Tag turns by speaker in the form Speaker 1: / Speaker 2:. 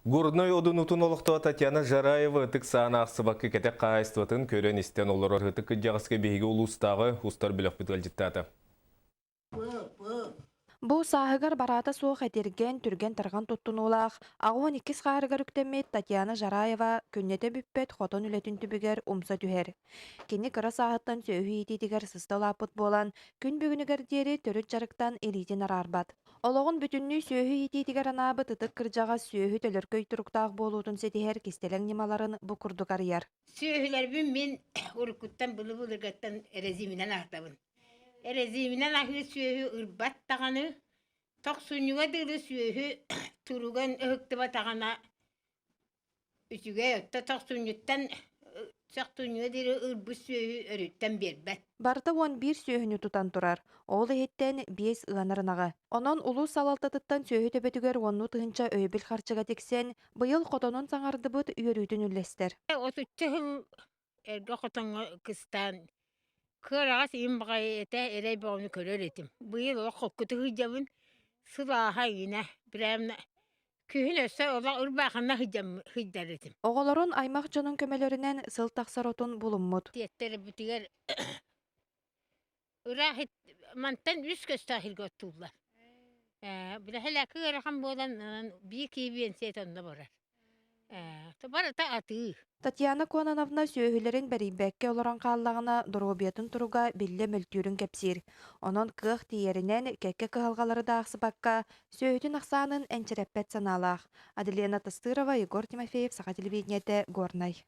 Speaker 1: Горнай Одунутун олохтооҕо Татьяна Жараева ытык сааны аахсыбакка кэтэх хаһаайыстыбатын көрөн-истэн олорор ытык кырдьаҕаска биһиги улуустааҕы устар бөлөхпүт ыалдьыттаата.
Speaker 2: Бу сааһыгар бараата суох этиргэн, түргэн-тарҕан туттунуулаах, 82 хаарыгар үктэммит Татьяна Жараева күннэтэ бүппэт хотон үлэтин түбүгэр умса түһэр. Кини кыра сааһыттан сүөһү иитиитигэр сыста улааппыт буолан, күн бүгүнүгэр диэри төрүт дьарыктан илиитин араарбат. Олоҕун бүтүннүү сүөһү иитиитигэр анаабыт ытык кырдьаҕас сүөһү төлөркөй туруктаах буолуутун ситиһэр кистэлэҥ ньымаларын бу курдук арыйар.
Speaker 3: Сүөһүлэрбин мин уруккуттан былы-былыргаттан эрэзииминэн аһатабын. Эрэзииминэн аһыыр сүөһү ырбат даҕаны, тохсунньуга дылы сүөһү туруган ыһыктыбатаҕына Үчүгэй отто тохсунньуттан сохтунньуга диэри ылбыт сүөһү өрүттэн биэрбэт.
Speaker 2: Барыта 11 сүөһүнү тутан турар, ол иһиттэн биэс ыанар ынаҕы. Онон улуус салалтатыттан сүөһү төбөтүгэр уоннуу тыһыынча өйөбүл харчыга тиксэн, быйыл хотонун саҥардыбыт үөрүүтүн үллэстэр.
Speaker 3: Отучча сыл эргэ хотоҥҥо кыстаан кыараҕас им баҕайы этэ эрэй бөҕөнү көрөр этим. Быйыл олох холкутук сылдьабын, сылааһа иҥинэ, прямо күһүн өссө олох ырбааханна сылдьар этим.
Speaker 2: Оҕолорун аймах дьонун көмөлөрүнэн сыл тахсар отун булуммут.
Speaker 3: Тиэттэрбитигэр ыраах мантан үс көстөөх сиргэ оттууллар. Били ыарахан буолан биир киһи биэнсийэтэ онно барар. Барыта атыы.
Speaker 2: Татьяна Кононовна сүөһүлэрин бэрийбэккэ олорон хааллаҕына, доруобуйатын туруга биллэ мөлтүүрүн кэпсиир. Онон кыах тиийэринэн, кэккэ кыһалҕалары да аахсыбакка, сүөһүтүн ахсаанын энчирэппэт санаалаах. Аделина Тастырова, Егор Тимофеев, Саха телевидениетэ, Горнай.